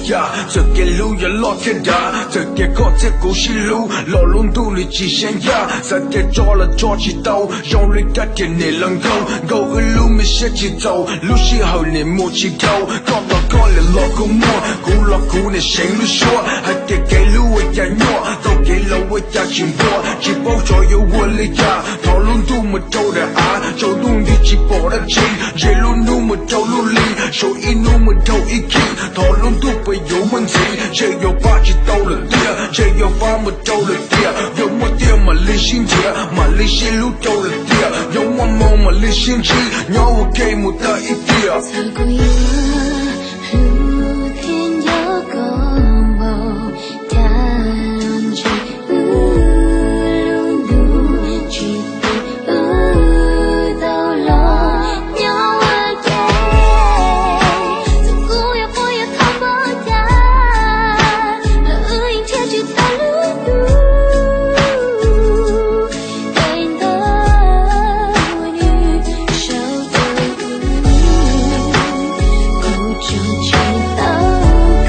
Yam txawm kev hlub yuav loj thiab dav, txawm tias koj thiab kuv sib hlub los lub ntuj li tsis seeb yaj. Xav tias tso los tso tsis tau, zoo li rab riam niam laus nkauj. Nkauj wb lub me siab tsis txaus, lub sij hawm niam mus tsis dhau. Koj tos koj liam los kuv muaj, kuv los kuv niam seev lub suab. Hais tias kev hlub ua cas nyuaj, tau kev laus ua cas tsis npua. Tsis paub tsov yuav ua li cas, thov lub ntuj mus rau daim av, tsaus ntuj nti tsis pom dab tsi. Ntshe lub hnub mus rau lub hli, sau ib hnub mus dhau ib khib. Thov lub ntuj puas yuav muaj ntxiv, ntshe yuav pab tsis tau lawm tiag. Ntshe yuav pab mus rau lawm tiag, yuav muaj tiag mam li sib nrhiav, mam li sib hlub rau lawm tiag. Yuav muaj moo mam li sib ntsib, nyob ua ke mus tag ib tiam. Txawm kuv yuav hlub thiab nco koj npaum cas los ntshe wb lub ntuj tsis pub wb tau los nyob ua ke. Txawm kuv yuav quaj yuav thov npaum cas los wb yeej nrhiav tsis tau lub ntuj. Tej ntawd nws sau rau kuv, kuv tseem tsis tau koj, kuv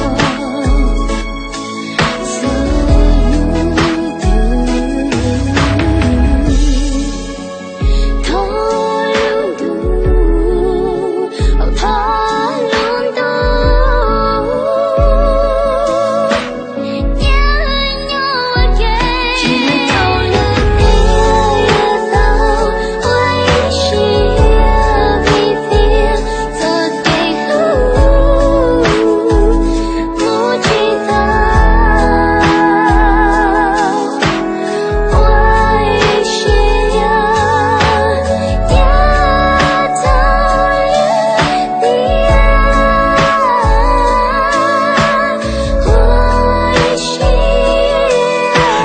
tau koj txhua hnub twg. Thov lub ntuj, thov lub ntuj.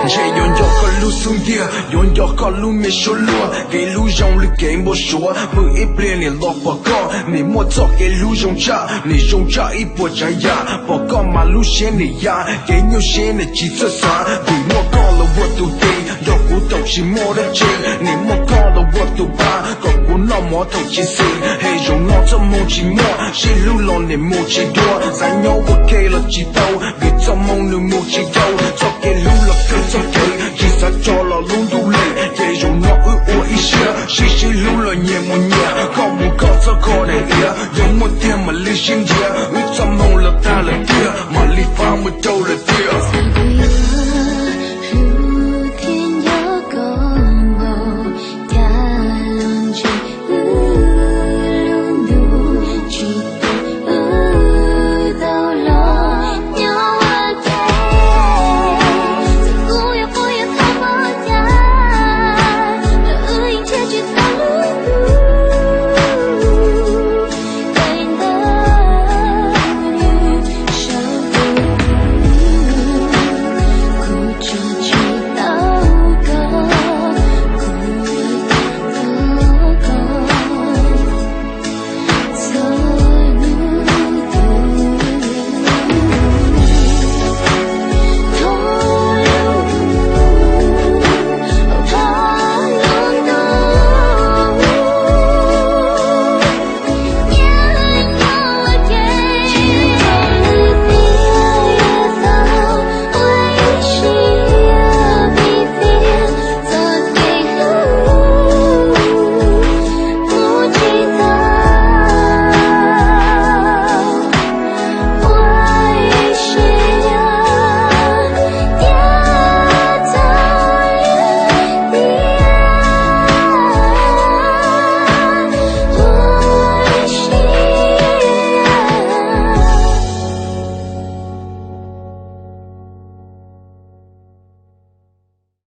Ntshe yuav nco koj lub xub ntiag, yuav nco koj lub me suab luag. Kev hlub zoo li kev npau suav, pw ib pliag niam los pom koj. Nim muaj txoj kev hlub zoo tshaj, nim zoo tshaj ib puas tsav yam. Pom koj mas lub siab nim ya, kev nyuaj siab nim tsis txawj xav. Vim muaj koj los ua tus tes, nrog kuv thaum tsis muaj dab tsi. Nim muaj koj los ua tus pa, kom kuv noj mov thaum tsis xis. Hem zaum no txoj moo tsis muaj, sib hlub los nim mus tsis dua. Xav nyob ua ke los tsis tau, vim txoj moo nws mus tsis dhau. Txoj kev hlub los kawg txoj kev, tsis xav tso los lub ntuj lem. Ces zaum no wb ua ib siab, sib sib hlub los nyias mus